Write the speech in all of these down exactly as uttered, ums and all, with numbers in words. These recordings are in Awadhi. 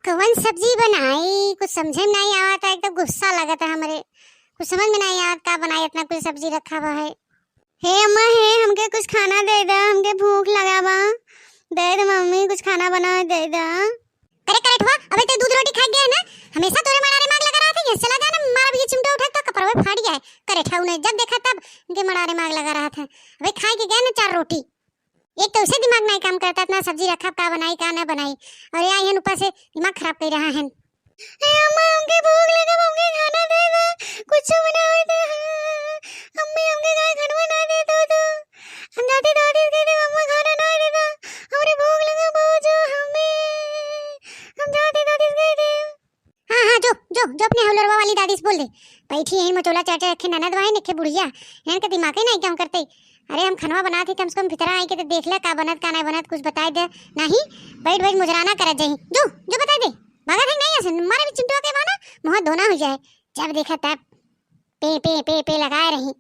कवन सब्जी बनाई, कुछ समझे में नाहीं आवत है, एकदम गुस्सा लगत है हमरे। कुछ समझ में नाहीं आवत का बनाई, इतना कुछ सब्जी रखा हुआ है। हे अम्मा, हे, हमके कुछ खाना दे दा, हमके भूख लगा बा। दे दे मम्मी, कुछ खाना बना दे दा। करे, करे ठुआ, अबे तो दूध रोटी खा गया है ना, हमेशा तोरे मड़ारे माग लगा रहत है। यहाँ चला जा ना, मारब ये चिमटा उठा तो कपड़वे फाट गया है। करे ठुआ ने जब देखा तब इनके मड़ारे माग लगा रहत है। अबे खाए के गया ना चार रोटी। एक तो उसे दिमाग नाहीं काम करता, इतना सब्जी रखा, का बनाई का ना बनाई, और यहाँ यहाँ ऊपर से दिमाग खराब कर रहा है। ए अम्मा, हमके भूख लगा, हमके खाना दे दे, कुछ बनावे दे। अम्मी, हमके काहे खानवा ना दे दो तू? हम जाते दादी से कह दे, अम्मा खाना ना दे दो, हमरे भूख लगा बहुत जो हमें, हम जाते दादी से कह दे। हाँ, हाँ, जो, जो, जो अपने हौलरवा वाली दादी से बोल दे। बैठी है मचोला चाटे रखे ननद वाइन, एक बुढ़िया, इनके दिमाग ही नाहीं काम करते। अरे हम खनवा बनात ही, कम से कम भीतरा आई के तो देख ले का बनत का नाहीं बनत, कुछ बताए दे। नाहीं, बैठ बैठ मुजराना करत जाई। जो, जो बताए दे। भागत है नाहीं ऐसे, मारे भी चिमटवा के बहाना, मुँह धोना हो जाए। जब देखा तब पे, पे, पे, पे लगाए रही।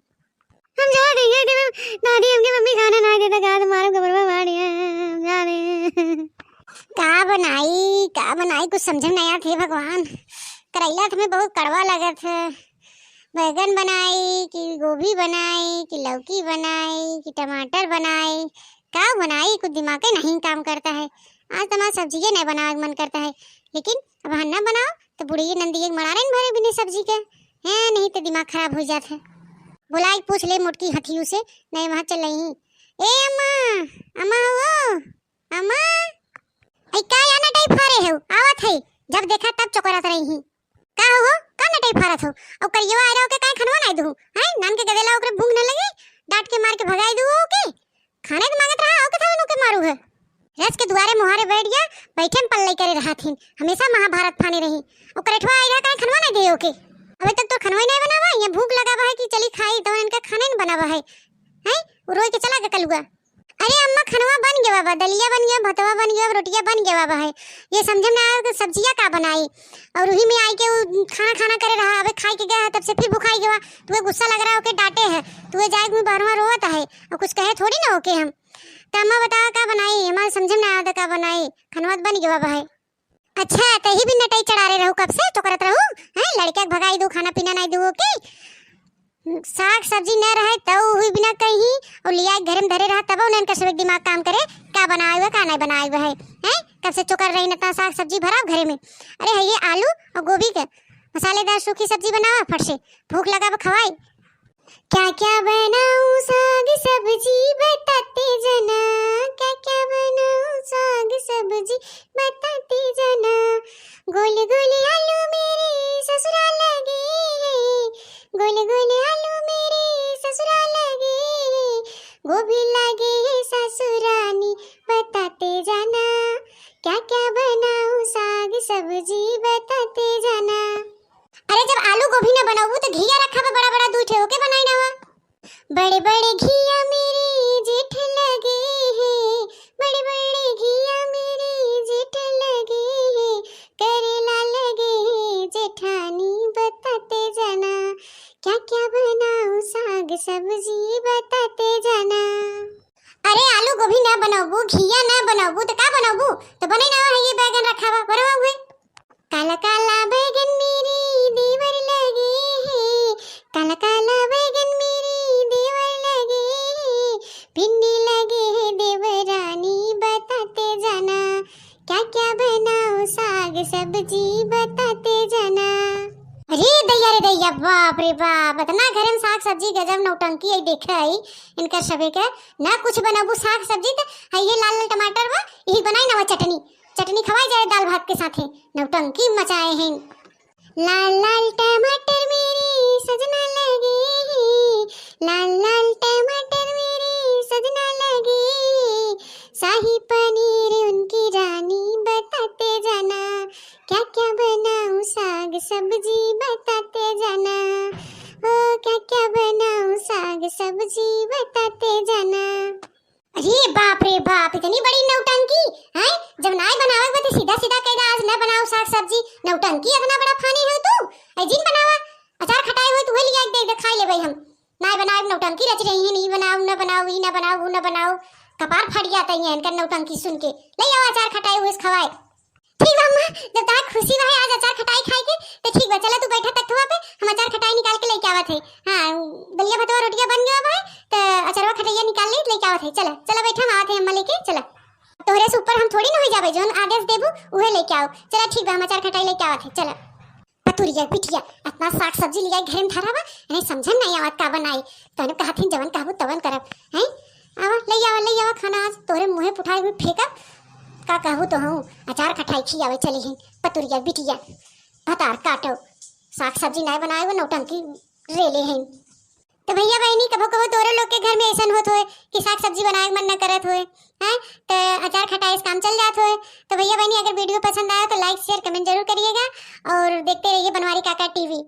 हम जा देंगे, देवे, दादी हमके मम्मी खाना ना देता, गाद मारो गबरवा मारिया, हम जा रहे हैं। का बनाई, का बनाई, कुछ समझ में नहीं आत है भगवान। करैला तो हमें बहुत कड़वा लगत है। बैगन बनाई कि गोभी बनाई कि लौकी बनाई कि टमाटर बनाई, का बनाई, कुछ दिमागे नहीं काम करता है। आज तो हमारा सब्जिये नहीं बनावे के मन करता है, लेकिन अब हन्ना बनाओ तो बुढ़िये नंदिये के मरारे न भरे बिना सब्जी के। हैं, नहीं तो दिमाग खराब हो जात है। बुलाई पूछ ले मोटकी हथियू से, नहीं वहाँ चल रही। ए अम्मा, अम्मा हो, अम्मा। ऐ का या नटई फारे हो? आवत है, जब देखा तब चोकरत रही। का हो, का नटई फारत हो? और करियवा आए रहो के काहे खनवा नाहीं दूँ? हैं, नान के गदेला ओकरे भूख न लगी, डांट के मार के भगाई दूँ ओके। खाने के मांगत रहा, ओके था ओके मारू है। रच के दुआरे मुहारे बैठ गया, बैठे में पल्लई करे रहा थीन, हमेशा महाभारत फाने रही। और करेठवा आई रहा, काहे खनवा नाहीं दे ओके? अबे तक तो खनवा ही नाहीं बनावा, ये भूख लगा बा है कि चली खाई, तो इनका खाने न बनावा है। हैं, वो रोई के चला गया कलुआ। अरे अम्मा, खनवा बन गया बा, दलिया बन गया, भतवा बन गया, रोटिया बन गया बा है। ये समझे में ना आया कि सब्जिया का बनाई। और वही में आई के वो खाना खाना करे रहा, अबे खाई के गया है, तब से फिर भुखाई गया। तुहे गुस्सा लग रहा है, ओके डांटे है, तुहे जाए के बहरवा रोवत है, और कुछ कहे थोड़ी ना ओके हम। तो अम्मा बतावा का बनाई, हमारे समझे में ना आया था का बनाई, खनवा तो बन गया बा है। अच्छा, तही भी नटई चढ़ारे रहू, कब से चोकरत रहू? हैं, लड़का के भगाई दू, खाना पीना नाहीं दू ओके। साग सब्जी न रहे तब हुई बिना कहीं, और लिया के घरे में धरे रहा तब उन्हें इनका सब एक दिमाग काम करे, का बनाए हुआ, का नाहीं बनाए हुआ है। हैं, कब से चोकर रही न ता साग सब्जी भरा घरे में। अरे है ये आलू और गोभी के मसालेदार सूखी सब्जी बनावा फट से, भूख लगा बा खवाई। क्या क्या बनाऊं साग सब्जी बताते जना, क्या क्या बनाऊं साग सब्जी बताते जना। गोल गोल आलू मेरे ससुरा लगे हैं, गोल गोल आलू मेरे ससुरा लगे हैं, गोभी लगे है सासुरानी बताते जना। क्या क्या बनाऊं साग सब्जी बताते जना। अरे जब आलू गोभी न बनउबू तो घिया रखा बा बड़ा बड़ा दुइ ठे, ओके बनाई ना हुआ। बड़े बड़े घिया मेरे जेठ लगे हैं, बड़े बड़े घिया मेरे जेठ लगे हैं, करेला लगे हैं जेठानी बताते जना। क्या क्या बनाऊं साग सब्जी बताते जना। अरे आलू गोभी ना बनउबू, घिया ना बनउबू तो का बनउबू? तो बने ना है ये बैगन रखा बा, बनवा हुए। काला काला बैगन मेरे देवर लगे हैं, काला काला बैगन मेरे देवर लगे हैं, भिंडी लगे है देवरानी बताते जाना, क्या क्या बनाऊं साग सब्जी बताते जाना। अरे दैया रे दैया, बाप रे बाप, इतना घरे में साग सब्जी गजब नौटंकी है, देखे आई इनकर सबे के, ना कुछ बनबू साग सब्जी त है ये लाल लाल टमाटर बा, यही बनाई ना वो चटनी, चटनी खवाई जाए दाल भात के साथे, नौटंकी मचाए हैं। लाल लाल टमाटर मेरे सजना लगे हैं, लाल लाल टमाटर मेरे सजना लगे हैं, शाही पनीर उनकी रानी बताते जाना, क्या क्या बनाऊं साग सब्जी बताते जाना, ओ क्या क्या बनाऊं साग सब्जी बताते जाना। अरे बाप रे बाप, इतनी बड़ी नौटंकी, हैं? जब नाय बनावे के बा त सीधा सीधा कह दे, आज न बनाओ साग सब्जी, नौटंकी इतना बड़ा फानी हो तू? ऐ जिन बनावा, अचार खटाई हो तू, वही लिया के दे दे, खाई लेबै हम। नाय बनावे, नौटंकी रच रही है, नहीं बनाओ, न बनाओ, ई न बनाओ, वो न बनाओ। कपार फट जाता है इनका नौटंकी सुन के। ले आओ अचार खटाई हुए खवाए। ठीक बा अम्मा, जब तार पर हम थोड़ी ना होइ जाबे, जौन आदेश देबू उहे लेके आओ। चला ठीक बा, हम अचार खटाई लेके आवत है, चला। पतुरिया बिटिया, इतना साग सब्जी लिया घरे में धरा बा, नहीं समझन नहीं आवत का बनाई। तने कहत हिन जवन कहबू तवन करब, हैं? आवा, ले आवा, ले आवा खाना, आज तोरे मुँहे पुठाई हुई फेंकब। का कहबू तो हूँ, अचार खटाई खियावे चली हिन। पतुरिया बिटिया, भतार काटो, साग सब्जी नहीं बनाए, वो नौटंकी रेले हैं। तो भैया बहनी, कभो कभो तोरे लोग के घर में ऐसन होत होए कि साग सब्जी बनाए के मन न करत होए, हैं? तो अचार खटाई से काम चल जात होए। तो भैया बहनी, अगर वीडियो पसंद आया तो like, share, comment जरूर करिएगा और देखते रहिए बनवारी काका टीवी।